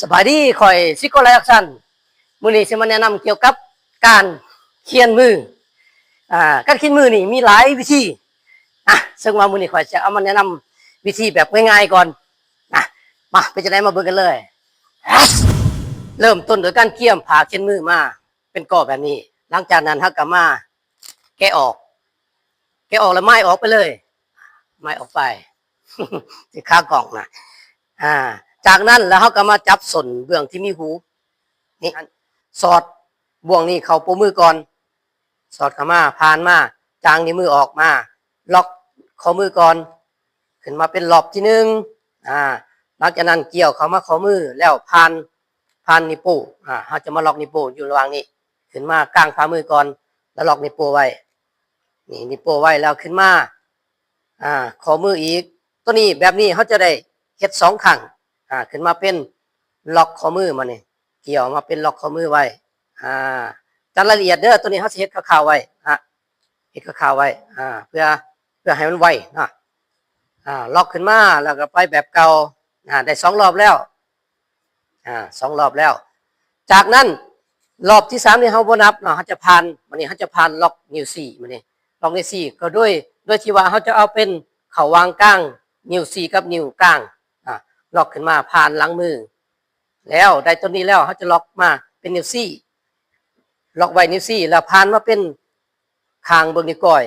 ສະບາຍດີ ຂ້ອຍຊິໂກ້ ໄລແອັກຊັນ. ມື້ນີ້ຊິມາແນະນຳກ່ຽວກັບການຂຽນມື. ອາ ການຂຽນມືນີ້ມີຫຼາຍວິທີ. ອາ ເຊິ່ງວ່າມື້ນີ້ຂ້ອຍຈະເອົາມາແນະນຳວິທີແບບງ່າຍໆກ່ອນ. ອາ ມາ ເປັນຈັ່ງໃດ ມາເບິ່ງກັນເລີຍ. ເລີ່ມຕົ້ນໂດຍການກຽມຜ້າຂຽນມືມາເປັນກໍແບບນີ້. ຫຼັງຈາກນັ້ນເຮົາກໍມາແກະອອກ ແກະອອກແລ້ວໝາຍອອກໄປເລີຍ ໝາຍອອກໄປ ທີ່ຂາກ້ອງນະ. ອາ ຈາກນັ້ນແລ້ວເຮົາກໍມາຈັບສົ້ນເບື້ອງທີ່ມີຮູນີ້ ສອດບ່ວງນີ້ເຂົ້າໂປ້ມືກ່ອນ ສອດເຂົ້າມາ ຜ່ານມາ ຈາງນິ້ວມືອອກມາ ລັອກຂໍ້ມືກ່ອນ ຂຶ້ນມາເປັນລອບທີໜຶ່ງ. ອາ ຫຼັງຈາກນັ້ນກ່ຽວເຂົ້າມາຂໍ້ມື ແລ້ວຜ່ານ ຜ່ານນິ້ວໂປ້. ອາ ເຮົາຈະມາລັອກນິ້ວໂປ້ຢູ່ລະຫວ່າງນີ້ ຂຶ້ນມາກາງຝ່າມືກ່ອນ ແລ້ວລັອກນິ້ວໂປ້ໄວ້. ນີ້ ນິ້ວໂປ້ໄວ້ ແລ້ວຂຶ້ນມາ ອາ ຂໍ້ມືອີກ. ຕົວນີ້ ແບບນີ້ເຮົາຈະໄດ້ເຮັດສອງຄັ້ງ. ອາ ຂຶ້ນມາເປັນລັອກຂໍ້ມື ມານີ້ ກ່ຽວມາເປັນລັອກຂໍ້ມືໄວ້. ອາ ຈັດລາຍລະອຽດເດີ ຕົວນີ້ເຮົາຊິເຮັດຄ່າວໆໄວ້ ອາ ເຮັດຄ່າວໆໄວ້ ອາ ເພື່ອ ເພື່ອໃຫ້ມັນໄວເນາະ. ອາ ລັອກຂຶ້ນມາ ແລ້ວກໍໄປແບບເກົ່າ. ອາ ໄດ້ສອງລອບແລ້ວ ອາ ສອງລອບແລ້ວ. ຈາກນັ້ນລອບທີສາມນີ້ເຮົາບໍ່ນັບເນາະ ເຮົາຈະຜ່ານ ບາດນີ້ເຮົາຈະຜ່ານລັອກນິ້ວຊີ້ ບາດນີ້ລັອກນິ້ວຊີ້ ກໍໂດຍ ໂດຍທີ່ວ່າເຮົາຈະເອົາເປັນເຂົ້າຫວ່າງກາງນິ້ວຊີ້ກັບນິ້ວກາງ. ອາ ລັອກຂຶ້ນມາຜ່ານຫຼັງມື ແລ້ວໄດ້ຕົວນີ້ແລ້ວ ເຮົາຈະລັອກມາເປັນນິ້ວຊີ້ ລັອກໄວ້ນິ້ວຊີ້ ແລ້ວຜ່ານມາເປັນ ຂ້າງເບິ່ງນິ້ວກ້ອຍ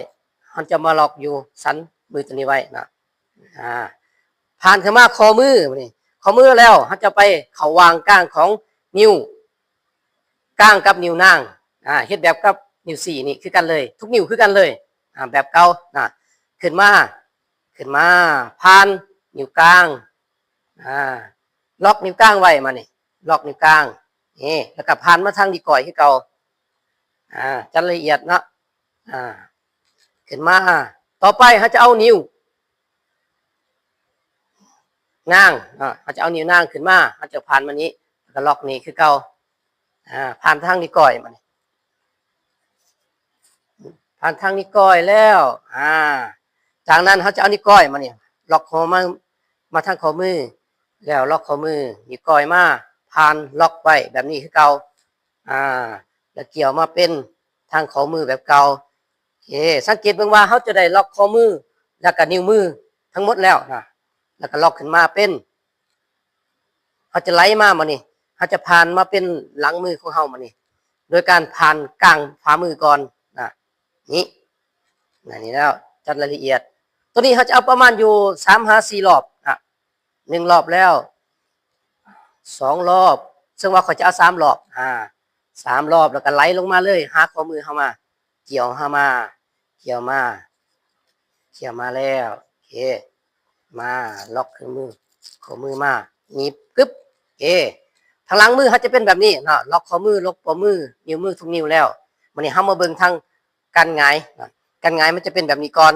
ເຮົາຈະມາລັອກຢູ່ສັນມືຕົວນີ້ໄວ້ນະ. ອາ ຜ່ານຂຶ້ນມາຂໍ້ມື ບາດນີ້ ຂໍ້ມືແລ້ວ ເຮົາຈະໄປເຂົ້າຫວ່າງກາງຂອງນິ້ວກາງກັບນິ້ວນາງ. ອາ ເຮັດແບບກັບນິ້ວຊີ້ນີ້ຄືກັນເລີຍ ທຸກນິ້ວຄືກັນເລີຍ. ອາ ແບບເກົ່ານະ ຂຶ້ນມາ ຂຶ້ນມາ ຜ່ານນິ້ວກາງ ອາ ລັອກນິ້ວກາງໄວ້ມານີ້ ລັອກນິ້ວກາງ ນີ້ ແລ້ວກໍຜ່ານມາທາງນິ້ວກ້ອຍຄືເກົ່າ. ອາ ຈັດລາຍລະອຽດເນາະ. ອາ ຂຶ້ນມາ ຕໍ່ໄປເຮົາຈະເອົານິ້ວນາງເນາະ ເຮົາຈະເອົານິ້ວນາງຂຶ້ນມາ ເຮົາຈະຜ່ານມານີ້ ແລ້ວກໍລັອກນີ້ຄືເກົ່າ. ອາ ຜ່ານທາງນິ້ວກ້ອຍມານີ້ ຜ່ານທາງນິ້ວກ້ອຍແລ້ວ ອາ ຈາກນັ້ນເຮົາຈະເອົານິ້ວກ້ອຍມານີ້ ລັອກຂໍ້ມາ ມາທາງຂໍ້ມື ແລ້ວລັອກຂໍ້ມື ນິ້ວກ້ອຍມາ ຜ່ານ ລັອກໄວ້ແບບນີ້ຄືເກົ່າ. ອາ ແລ້ວກ່ຽວມາເປັນທາງຂໍ້ມືແບບເກົ່າ. ໂອເຄ ສັງເກດເບິ່ງວ່າເຮົາຈະໄດ້ລັອກຂໍ້ມື ແລ້ວກະນິ້ວມືທັງໝົດແລ້ວນະ ແລ້ວກະລັອກຂຶ້ນມາເປັນ ເຮົາຈະໄຫຼມາ ບາດນີ້ ເຮົາຈະຜ່ານມາເປັນຫຼັງມືຂອງເຮົາ ບາດນີ້ ໂດຍການຜ່ານກາງຝ່າມືກ່ອນນະ ນີ້ ນະ ນີ້ແລ້ວ ຈັດລາຍລະອຽດ. ຕົວນີ້ເຮົາຈະເອົາປະມານຢູ່ສາມຫາສີ່ລອບນະ ໜຶ່ງລອບແລ້ວ ສອງລອບ ເຊິ່ງວ່າຂ້ອຍຈະເອົາສາມລອບ ອາ ສາມລອບ ແລ້ວກໍໄຫຼລົງມາເລີຍ ຫາຂໍ້ມືເຮົາມາ ກ່ຽວເຮົາມາ ກ່ຽວມາ ກ່ຽວມາແລ້ວ ໂອເຄ ມາ ລັອກເຄື່ອງມື ຂໍ້ມືມາ ໜີບ ກຶບ ໂອເຄ ທາງຫຼັງມືເຮົາຈະເປັນແບບນີ້ເນາະ ລັອກຂໍ້ມື ລັອກປະມື ນິ້ວມືທຸກນິ້ວແລ້ວ. ບາດນີ້ເຮົາມາເບິ່ງທາງ ການຫງາຍນະ ການຫງາຍມັນຈະເປັນແບບນີ້ກ່ອນ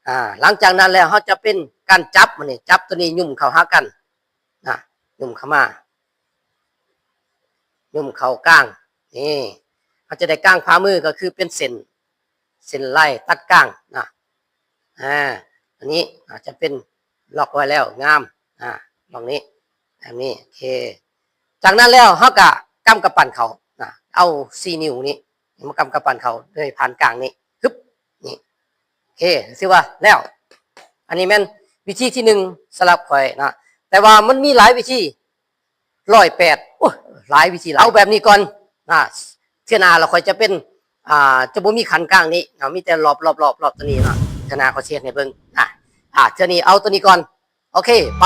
ອາ ຫຼັງຈາກນັ້ນແລ້ວເຮົາຈະເປັນການຈັບ ບາດນີ້ຈັບຕົວນີ້ຫຍຸ້ມເຂົ້າຫາກັນນະ ຫຍຸ້ມເຂົ້າມາ ຫຍຸ້ມເຂົ້າກາງ ນີ້ ເຮົາຈະໄດ້ກາງຂວາມື ກໍຄືເປັນເສັ້ນ ເສັ້ນລາຍຕັດກາງນະ ອາ ອັນນີ້ອາດຈະເປັນ ລັອກໄວ້ແລ້ວ ງາມ ອາ ລັອກນີ້ ແບບນີ້ ໂອເຄ ຈາກນັ້ນແລ້ວເຮົາກະກຳກຳປັ້ນເຂົ້ານະ ເອົາສີ່ນິ້ວນີ້ມາກຳກຳປັ້ນເຂົ້າໂດຍຜ່ານກາງນີ້ ຮຶບ ນີ້ ໂອເຄ ຖືວ່າແລ້ວ. ອັນນີ້ແມ່ນວິທີທີໜຶ່ງສຳລັບຂ້ອຍນະ ແຕ່ວ່າມັນມີຫຼາຍວິທີ ຮ້ອຍແປດ ໂອ້ຍ ຫຼາຍວິທີຫຼາຍ ເອົາແບບນີ້ກ່ອນນະ ເທື່ອໜ້າລະຂ້ອຍຈະເປັນ ອາ ຈະບໍ່ມີຂັ້ນກາງນີ້ເນາະ ມີແຕ່ລອບ ລອບ ລອບ ລອບຕົວນີ້ເນາະ ເທື່ອໜ້າຂ້ອຍຊິເຮັດໃຫ້ເບິ່ງນະ ອາ ເທື່ອນີ້ເອົາຕົວນີ້ກ່ອນ ໂອເຄ ໄປ.